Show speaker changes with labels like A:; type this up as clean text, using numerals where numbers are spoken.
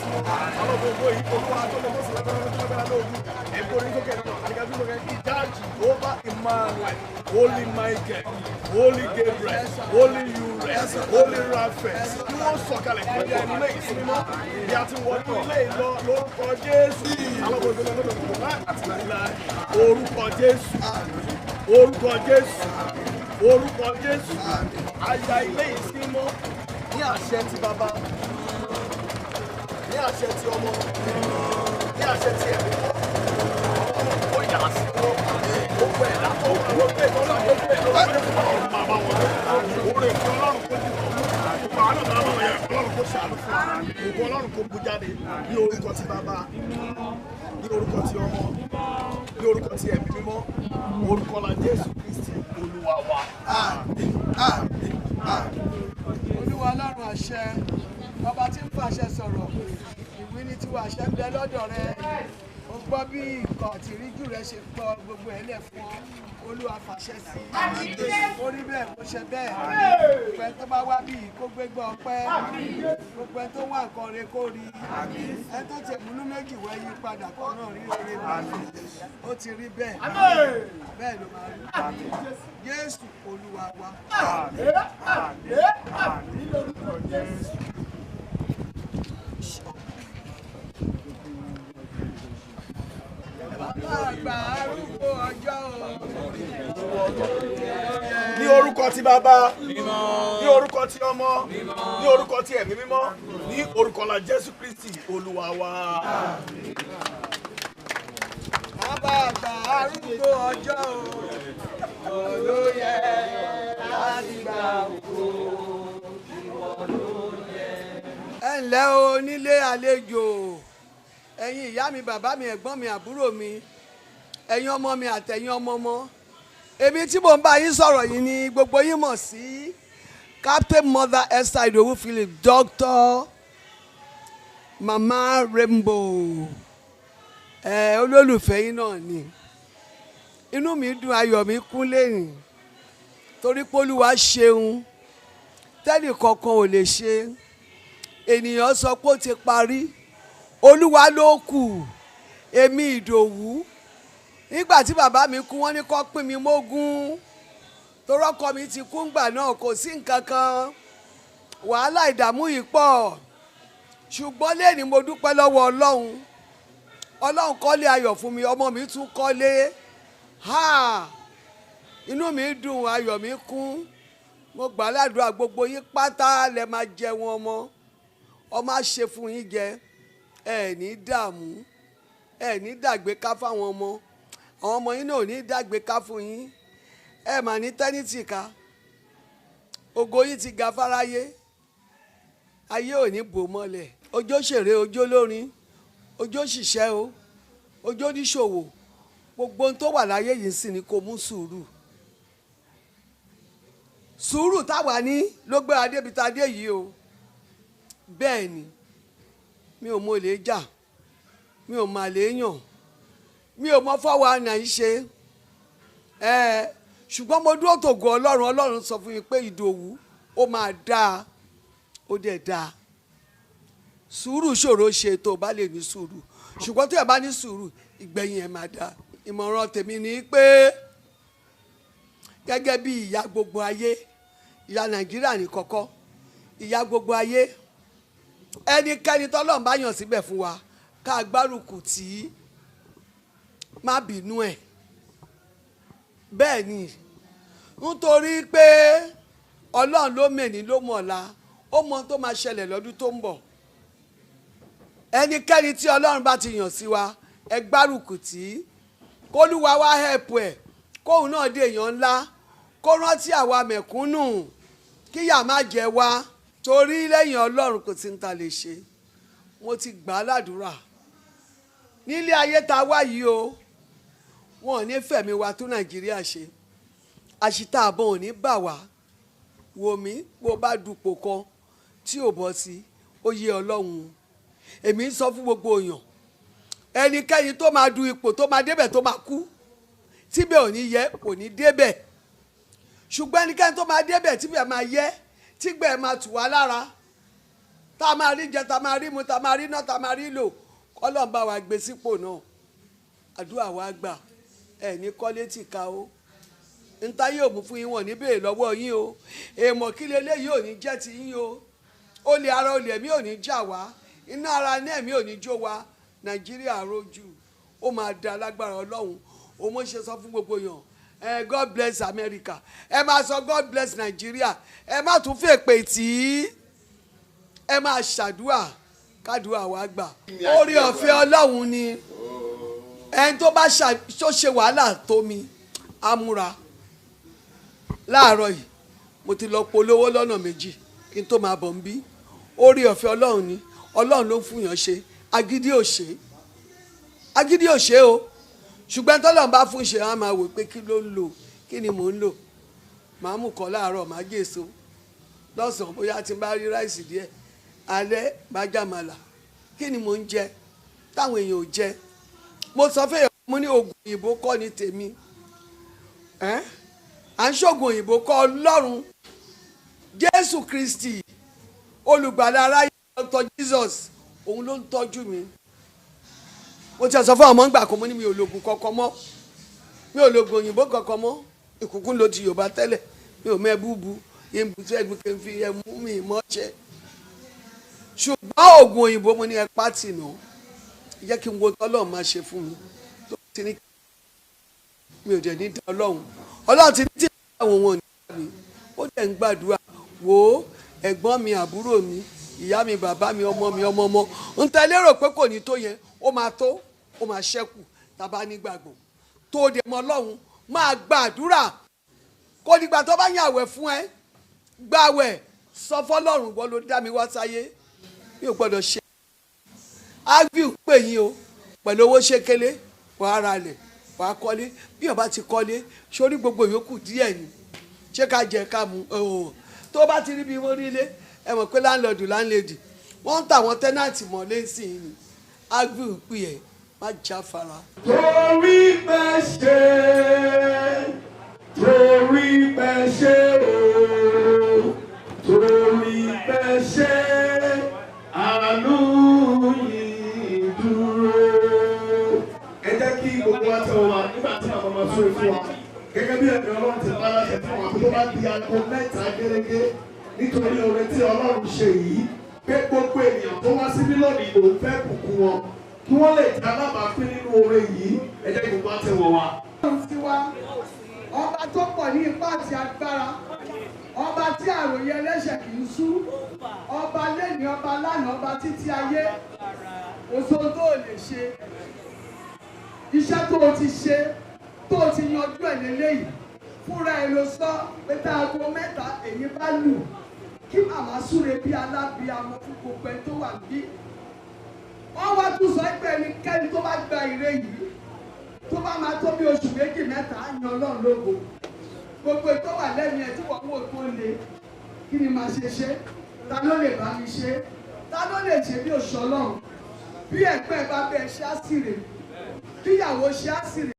A: Jésù. Àwọn gbogbo yìí Olúwa tó lè mọ̀sí lágbára tó lágbára lóògùn. Ẹ̀kọ́ ní sókè náà, àdìgá tó lókè ìjà Jehovah Emmanuel, Holy Michael, Holy Gabriel, Holy Uriel, Holy Raphael. Kí wọ́n sọ̀kalẹ̀ kí wọ́n yẹ ilé ìsinmi mọ́. Bí a ti wọnú ilé ìlọ lórúkọ Jésù. Àwọn gbogbo ìlú àti láíláí. Orúkọ Jésù. Orúkọ Jésù. Orúkọ Jésù. Aya ilé ìsinmi mọ́ ní àṣẹ ti bàbá, ní àṣẹ ti ọmọ, ní àṣẹ ti ẹ̀mí mọ́. Ó yà á sí wọn. Gbogbo ẹ̀dá tó wà lókè lọ́la gbogbo ẹ̀ lọ́la gbogbo ọ̀run bàbá wọn. Oore ìfẹ́ Ọlọ́run kó jù lọ. Gbogbo àánú náà lọ́wọ́ yẹn Ọlọ́run kó ṣàánú fún wa. Gbogbo Ọlọ́run kó bú jáde ní orúkọ ti bàbá, ní orúkọ ti ọmọ, ní orúkọ ti ẹ̀mí mímọ́, orúkọ la Jésù Kristi Olúwa wa.
B: Àmín, àmín, àmín.
C: Olúwa Ọlọ́run àṣẹ, ọba tí ń fàṣẹ sọ̀rọ̀, ìwí ni tiwa àṣẹ ń bẹ lọ́dọ̀ rẹ. O gbọ́ bí ikọ̀ àti ìríjú rẹ ṣe gbọ́ gbogbo ẹ̀ lẹ̀ fún ọ. Olúwa fàṣẹ sí i. Ó rí bẹ́ẹ̀ kó ṣe bẹ́ẹ̀. Gbogbo ẹni tó bá wá bí yìí kó gbégbá ọpẹ́. Gbogbo ẹni tó wá nǹkan re kó rí. Ẹni tó tiẹ̀ múnú méjì wẹ́ yí padà kó náà rí oore gbà. Ó ti rí bẹ́ẹ̀. Bẹ́ẹ̀ ló máa rí. Jésù Olúwa wa.
A: Àmín, àmín, àmín lórúkọ Jésù.
C: Bàbá àgbà arúgbó ọjọ́ o.
A: Ní orúkọ ti bàbá, ní orúkọ ti ọmọ, ní orúkọ ti ẹ̀mí mímọ́, ní orúkọ la Jésù Kristi Olúwa wa.
C: Bàbá àgbà arúgbó ọjọ́ o. Olóyè láti gbà ògo ìwọ ló yẹ. Ẹ ǹlẹ́ o nílé àlejò, ẹ̀yin ìyá mi, bàbá mi, ẹ̀gbọ́n mi, àbúrò mi, ẹ̀yin ọmọ mi àtẹ̀yin ọmọ ọmọ. Èmi tí mò ń bá yín sọ̀rọ̀ yìí ni gbogbo yín mọ̀ sí Captain Mother Esther Idowu Philip, Doctor Mama Rainbow. Ẹ olólùfẹ́ yín náà ni. Inú mi dùn, ayọ̀ mi kún lẹ́yìn torí pé Olúwa ṣeun tẹ́nì kankan ò lè ṣe. Ènìyàn sọ pé ó ti parí, Olúwa ló kù. Èmi Ìdòwú, nígbà tí bàbá mi kú wọ́n ní kó pín mi mógún, torọ́kọ mi ti kú ńgbà náà, kò sí nǹkan kan, wàhálà ìdààmú yìí pọ̀. Ṣùgbọ́n lẹ́ni mo dúpẹ́ lọ́wọ́ Ọlọ́run. Ọlọ́run kọ́lé ayọ̀ fún mi, ọmọ mi tún kọ́lé. Ha! Inú mi dùn, ayọ̀ mi kún. Mo gbà ládùúrà gbogbo yín pátá lẹ máa jẹ wọn ọmọ. Ọmọ á ṣe fún yín jẹ. Ẹ ní dààmú, ẹ ní dàgbé ká fáwọn ọmọ. Àwọn ọmọ yín náà ò ní dàgbé ká fún yín. Ẹ mà ní tẹ́nítì ká. Ògo yín ti ga fáráyé. Ayé ò ní bò mọ́lẹ̀. Ojó ṣèré, ojó lórin, ojó ṣiṣẹ́ o, ojó níṣòwò. Gbogbo ohun tó wà láyé yìí sì ni kò mú sùúrù. Sùúrù táwa ní ló gbé wa débi tá a dé yìí o. Bẹ́ẹ̀ ni, mi ò mọ olè jà, mi ò mà lè yàn, mi ò mọ fọwọ́ àná yìí ṣe. Ṣùgbọ́n mo dúró tògo Ọlọ́run. Ọlọ́run sọ fún mi pé Ìdòwú ó máa dáa, ó dẹ̀ dáa. Sùúrù ṣòro ṣe tó o bá lè ní sùúrù, ṣùgbọ́n tó o bá ní sùúrù ìgbẹ̀yìn ẹ̀ máa dáa. Ìmọ̀ràn tèmi ni pé gẹ́gẹ́ bí ìyá gbogbo ayé, ìyá Nàìjíríà ní kọ́kọ́, ìyá gbogbo ayé, ẹnikẹ́ni tọ́lọ́run bá yàn síbẹ̀ fún wa ká gbárùkù tì í, má bínú ẹ̀. Bẹ́ẹ̀ ni, nítorí pé Ọlọ́run ló mẹ́ni ló mọ̀ ọ̀la, ó mọ ohun tó máa ṣẹlẹ̀ lọ́dún tó ń bọ̀. Ẹnikẹ́ni tí Ọlọ́run bá ti yàn sí wa, ẹ gbárùkù tì í, k'Olúwa wá hẹ̀pù ẹ̀, kóun náà dé èèyàn ńlá, kó rántí àwa mẹ̀kúnnù, kíyà má jẹ wá, torí lẹ́yìn Ọlọ́run kò sí ní ta lè ṣe. Mo ti gbà á ládùúrà nílé ayé ta wá yìí o, wọn ò ní fẹ̀mí wa tún Nàìjíríà ṣe. Àṣìta àbọ̀n ò ní bà wá. Wò mí, bó bá dupò kan tí ò bọ́ sí, ó yé Ọlọ́run. Èmi ń sọ fún gbogbo èèyàn, ẹnikẹ́ni tó máa du ipò tó máa débẹ̀ tó máa kú, tíbẹ̀ ò ní yẹ kò ní débẹ̀. Ṣùgbọ́n ẹnikẹ́ni tó máa débẹ̀ tíbẹ̀ máa yẹ, tígbẹ̀ máa tù wá lára, Tá a máa rí jẹ, tá a máa rí mu, tá a máa rí ná, tá a máa rí lò, kọ́lọ́n bá wa gbé sípò náà. Àdúrà wa gbà. Ẹ ní kọ́lé tì ká o. Nta yóò mú fún yín wọ̀n ní béèrè lọ́wọ́ yín o. Èèmọ̀ kí leléyìí ò ní jẹ́ ti yín o. Olè ara olè ẹ̀mí ò ní jà wá. Iná ara ní ẹ̀mí ò ní jó wa. Nàìjíríà rojú. Ó máa da lágbára Ọlọ́run. Òun mo ṣe sọ fún gbogbo yàn. Ẹ God bless America. Ẹ máa sọ God bless Nigeria. Ẹ má tún fèpè tì í. Ẹ máa ṣàdúà kádùá wa gbà. Orí ọ̀fẹ́ Ọlọ́run ni. Ẹni tó bá tó ṣe wàhálà tó mi, á múra. Láàárọ̀ yìí, mo ti lọ polówó lọ́nà méjì kí n tó máa bọ̀ ń bí. Orí ọ̀fẹ́ Ọlọ́run ni. Ọlọ́run ló ń fún yàn ṣe. Agídí ò ṣe. Agídí ò ṣe o. Ṣùgbọ́n tọ́lọ́run bá fún ṣe, á máa wò pé kí ló ń lò, kí ni mò ń lò. Màá mú kọ́ láàárọ̀, màá jèso. Lọ́sàn-án bóyá tí n bá rí ráìsì díẹ̀. Alẹ́ bá jàmàlà. Kí ni mò ń jẹ táwọn èèyàn ò jẹ? Mo sọ fún èèyàn, mo ní oògùn òyìnbó kọ́ ni tèmi. À ń ṣoògùn òyìnbó kọ́ Ọlọ́run. Jésù Kristi, olùgbàlà aráyé, Dr. Jesus, òun ló ń tọ́jú mi. Mo ti sọ fún àwọn ọmọ ńgbà kan, mo ní mi ò lògùn kankan mọ́. Mi ò lògùn òyìnbó kankan mọ́. Ìkùnkùn ló ti Yorùbá tẹ́lẹ̀. Mi ò mẹ́ búbu. Ìbùsọ̀ ẹ̀gbìn kì í fi ẹmu mi mọ́ ṣe. Ṣùgbọ́n oògùn òyìnbó mo ní ẹ pátì nù. Jẹ́ kí n wo tọ́lọ́run máa ṣe fún mi. Tó ti ní mi ò dẹ̀ ní dá Ọlọ́run. Ọlọ́run ti ní tí àwọn òun ò ní dá mi. Ó dẹ̀ ń gbàdúrà. Wò ó, ẹ̀gbọ́n mi, àbúrò mi, ìyá mi, bàbá mi, ọmọ mi, ọmọ ọmọ. Ń tẹ lérò pé kò ní tó yẹn, ó máa tó, ó máa ṣẹ́kù tàbá nígbàgbọ́. Tó o dẹ̀ mọ Ọlọ́run, máa gbàdúrà. Kò nígbà tó bá yàn àwẹ̀ fún ẹ, gbàwẹ̀, sọ fọ́lọ́run ìwọ ló dá mi wá sáyé. Mi ò gbọ́dọ̀ ṣe. Agview pè yín o, pẹ̀lú owó ṣékélé, wàá ra lẹ̀, wàá kọ́lé. Bí o bá ti kọ́lé, sórí gbogbo yòókù díẹ̀ ni. Ṣé ká jẹ ká mu? Tó bá ti rí bí wọ́n rí ilé, ẹ mọ̀ pé láńlọ́ọ̀dù láńlẹ́dì, wọ́n ń tà wọ́n tẹ́nàtì mọ́ lẹ́sìn ni. Agview pè ẹ́, má jáfara.
A: Torí pé ṣe, torí pé ṣe o, torí pé ṣe, àánú yìí dúró. Ẹ jẹ́ kí gbogbo wa tẹ̀ wá nígbà tí màmá máa súre fún wa. Gẹ́gẹ́ bí ẹ̀mí Ọlọ́run ti bá láṣẹ fún wa tó bá di aago 3 gẹ́gẹ́ nítorí oore tí Ọlọ́run ṣe yìí pé gbogbo ènìyàn tó wá síbí lónìí òun fẹ́ bùkún wọn kí wọ́n lè jẹ́ alábàápín nínú oore yìí. Ẹ jẹ́ kí gbogbo wa tẹ̀ wọ̀ wá.
C: Ọlọ́run ti wá, ọba tó pọ̀ ní ipá àti agbára, ọba tí àròyé ẹlẹ́ṣẹ̀ kì í sú, ọba lẹ́ni, ọba lánàá, ọba títí ayé. Kò sóhun tó lè ṣe. Iṣẹ́ tó o ti ṣe, tó o ti yanjú ẹ̀ lélẹ́yìí, fúnra ẹ ló sọ pé tá aago 3 èyí bá lù, kí màmá súre bí alábíamọ fún gbogbo ẹni tó wà níbí. Wọ́n wá tún sọ pé ẹnikẹ́ni tó bá gba ire yìí, tó bá máa tó bí oṣù 2 mẹ́ta, á yan Ọlọ́run lógo. Gbogbo ètò wà lẹ́mìí ẹ̀ tí wọ́n wò tó le, kí ni màá ṣe ṣe? Ta ló lè bá mi ṣe? Ta ló lè ṣe bí oṣù Ọlọ́run? Bí ẹ̀gbẹ́ bá bẹ́ẹ̀ ṣe á sì rè, kíyàwó ṣe á sì rè.